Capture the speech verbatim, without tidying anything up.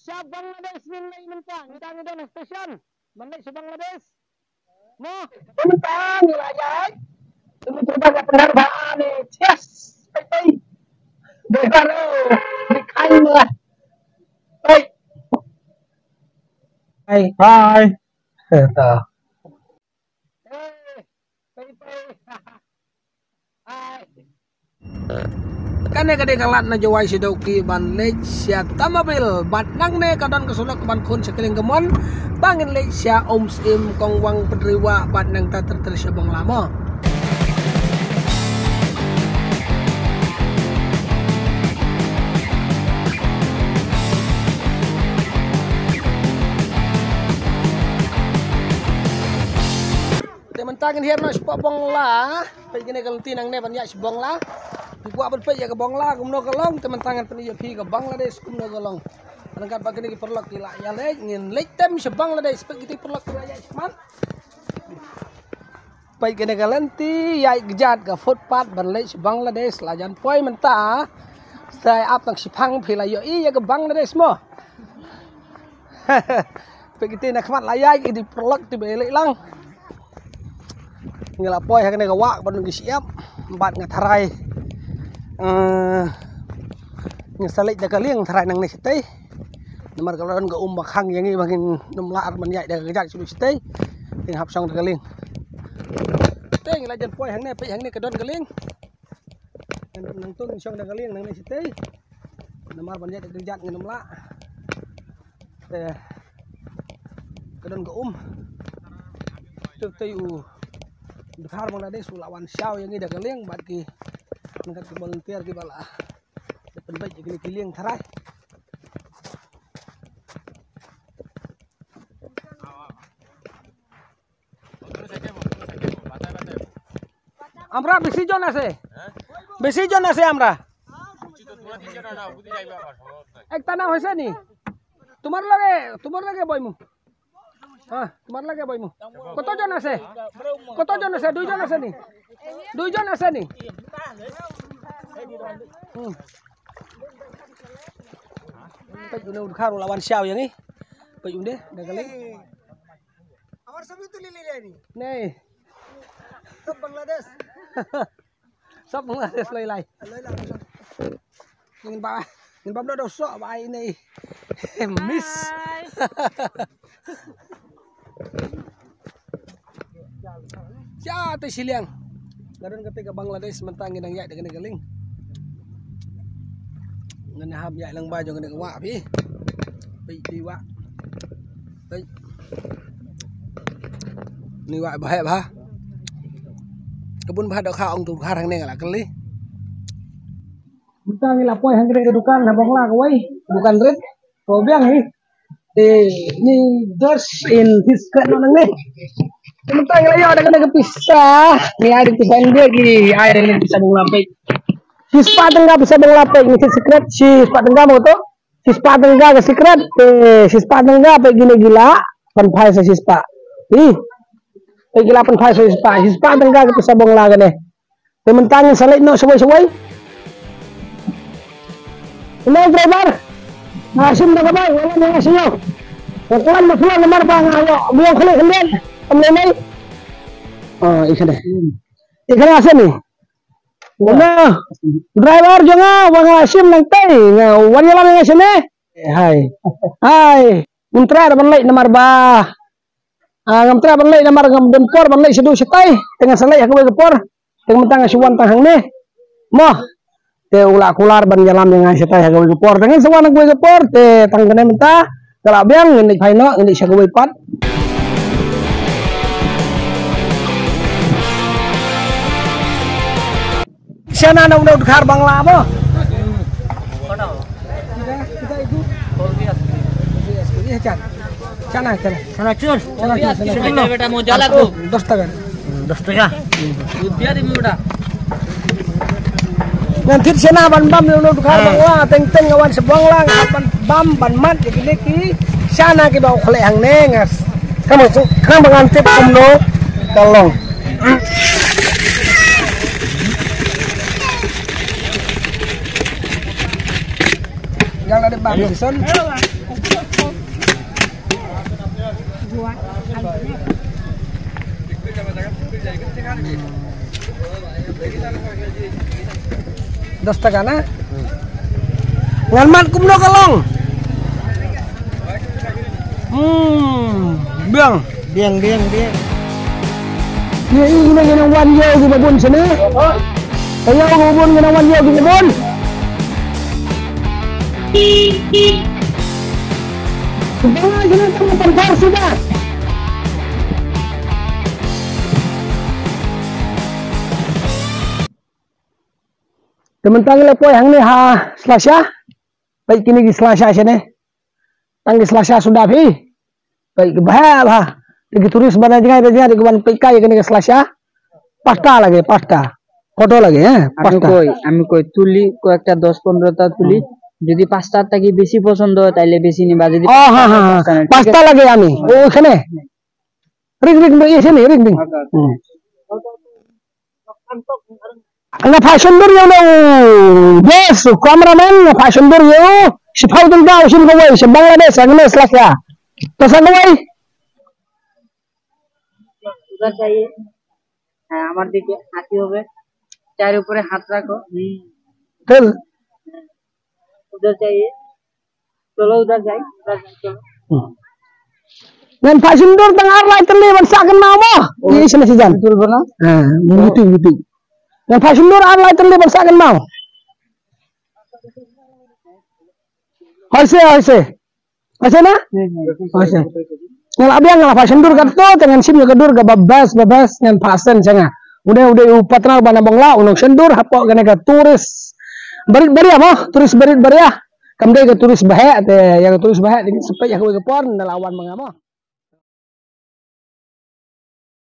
Sha Bangladesh ngin leit mynta, ngi dang, ngi dang station. Ban leit sha Bangladesh. Mo. Mynta ngi la ïaid. Ngi pyrshang ka pynhar ba ani. Yes. Bye bye. Bye bye. Bye bye. Bye. Bye. Bye. Kane ka dei ka lad na Jowai Siduh ki ban leit sha Tamabil bad nangne ka don ka surok ban khun sha Kaliang Kamon ba ngin leit sha Umsyiem, Kongwang, Pynriwah bad nangta ter ter sha Bangla mo. Te mynta ngin hiar noh sha Bangla. Peit kane ka lynti nangne ban ïaid sha Bangla. Phi kwah ban peit ïa ka Bangla kumno ka long, te mynta ngan pyni ïa phi ka Bangladesh kumno ka long. Ryngkat bad kine ki paralok ki la ïaleit, ngin leit tem sha Bangladesh. Peit kine ki paralok ki la ïaid shakhmat. Peit kane ka lynti ïaid kjat ka footpath ban leit sha Bangladesh, la jan poi mynta. Sa ap tang shiphang phi la ïohi ïa ka Bangladesh mo. Peit kiti na khmat la ïaid kiti paralok ti ba ïaleit lang. Ngi la poi ha kane ka wah ban ngi siap bad nga tharai. Eh, ngi sa leit da ka lieng tharai nangne shatei. Namar ka la don ka um ba khang ïa ngi ba ngin nym lah ban ïaid da ka kjat shuh shatei. Te ngi hap shong da ka lieng. Te ngi la jan poi hangne, peit hangne ka don ka lieng. Nang, nangtu ngin shong da ka lieng nangne shatei. Namar ban ïaid da ka kjat ngin nym lah. Te ka don ka um. Te, te u dkhar Bangladesh u la wan shaw ïa ngi da ka lieng bad ki, nangkat ki volunteer ki ba la pynbeit ïa kine ki lieng tharai. আমরা বেশি জন আছে। বেশি জন আছে আমরা। একটা না হয়েছে নি? তোমার লগে, তোমার লগে বইমু। হ্যাঁ, তোমার লগে বইমু। কতজন আছে? কতজন আছে? দুইজন আছে নি? দুইজন আছে নি? হুম। Peit une u dkhar u la wan shaw ïa ngi. Peit une da ka lieng. Amar sabi tu lili ni. Nei. Sab Bangladesh. Sab Bangladesh lai lai. Lai lai. Ngin ba, ngin ba mdo do so ba ai nei. Miss. Bye. Sha te shiliang. Nga don kata ka Bangladesh mynta ngi dang ïaid da kane ka lieng. Ngan hap ïaid lang ba jong kane ka wah phi. Peit phi wah. Peit. Ni wah ba heh ba. Ka bun ba dohkha ong tu ba hangne nga la kylli. Mynta ngi la poi hangne ka dukan ha Bangla kawei. Dukan rit. Ko biang hi. Eh, ni dos in fish crack no nangne. Mynta ngi la ïoh da kane ka pisa. Ni ai da pisa India ki, ai da pisa Bangla peit. Shispah tyngka pisa Bangla peit, ni fish crack shispah tyngka mo to. Shispah tyngka ka fish crack, eh, shispah tyngka peit kine ki la pynphai sa shispah. Hi. Peit ki la pynphai sa shispah, shispah tyngka ka pisa Bangla kane. Te mynta ngin sa leit noh shawei shawei. Hello driver. Nga shim da ka bike, nga leit noh shawei. Nga klam da phone namar ba nga ïoh biang khlieh khyndiat. Kam lei lei. Ah, ikhane. Ikhane asem ni. Hello. Driver jong nga, ba nga shim nangtei. Nga wan ïalam ïa nga shane. Hai. Hai. Ngam treh ban leit namar ba Ah, ngam treh ban leit namar ngam don por ban leit shaduh shatai. Te ngan sa leit ha kawei ka por. Te mynta nga shu wan tang hangne. Mo. Te u la kular ban ïalam ïa nga shatai ha kawei ka por. Te ngan sa wan ha kawei ka por. Te tang kane mynta. Ka la biang ngin leit phai noh, ngin leit sha kawei pat. Shana na u dkhar Bangla mo. Shana, shana. Shana chur. Shana chur, shana chur. বেটা মজা লাগবো। দশ টাকা। দশ টাকা। রুপিয়া দিবি বেটা। Ngan thied shana ban bam ïa u dkhar Bangla, teng teng nga wan sha Bangla, nga ban bam ban mad ïa kine ki shana kiba u khleh hangne nga. Kham su, kham ban ngan tip kumno ka long. Yang la dep bam Jason. Dos taka na? Ngan mad kumno ka long? Hmm, biang. Biang, biang, biang. Ïa, ïa, ïa, ïa, wan ïa, ïa, babun sini. Ayo, babun, ïa, wan ïa, babun. Kita lagi nak tengah tengkar sudah. Te mynta ngi la poi hangne ha slasha. Peit kine ki slasha shane. Tang ki slasha suda phi. Peit ki bha bha. Te ki tourist ba na jngai da jngai ki ban peit kai kine ki slasha. Pasta lage, pasta. কত লাগে, হ্যাঁ? আমি পাঁচটা। কই, আমি কই, তুলি কয়েকটা দশ পনেরোটা তুলি। হুম। যদি পাঁচটার থাকি বেশি পছন্দ হয়, তাইলে বেশি নিবা। যদি ও, হ্যাঁ, হ্যাঁ, হ্যাঁ। পাঁচটা লাগে আমি। ও, ওখানে। রিং, রিং, রিং, এখানে, রিং, রিং। আচ্ছা, আচ্ছা। হুম। Nga fashion dur ïa u, best cameraman, nga fashion dur ïa u. Shiphaw tyngka u shim kawei, sha Bangladesh, hangne slasha. To sa kawei. উধার চাইয়ে। হ্যাঁ, আমার দিকে হাতি হবে। চার উপরে হাত রাখো। হুম। Tel. উধার চাইয়ে। চলো, উধার যাই, উধার যাই, চলো। Hmm. Ngan fashion dur tang ar lai tylli ban sah kynmaw mo. Oh. Ïa, sini si jan. Betul, betul. Ha, betul, betul. Ngan fashion dur ar lai tylli ban sah kynmaw. Hoi se, hoi se. Hoi se na? Hmm, hmm. Hoi se. Ngan la biang, ngan la fashion dur kato, te ngan shim ïa ka dur kaba best, ba best, ngan fashion sha nga. Ude, ude u partner ba na Bangla, u nongshon dur hapoh kane ka tourist. Barit baria mo, tourist barit baria. Kam dei ka tourist baheh, te ïa ka tourist baheh, te ngi sa peit ha kawei ka por, nda la wan ma nga mo.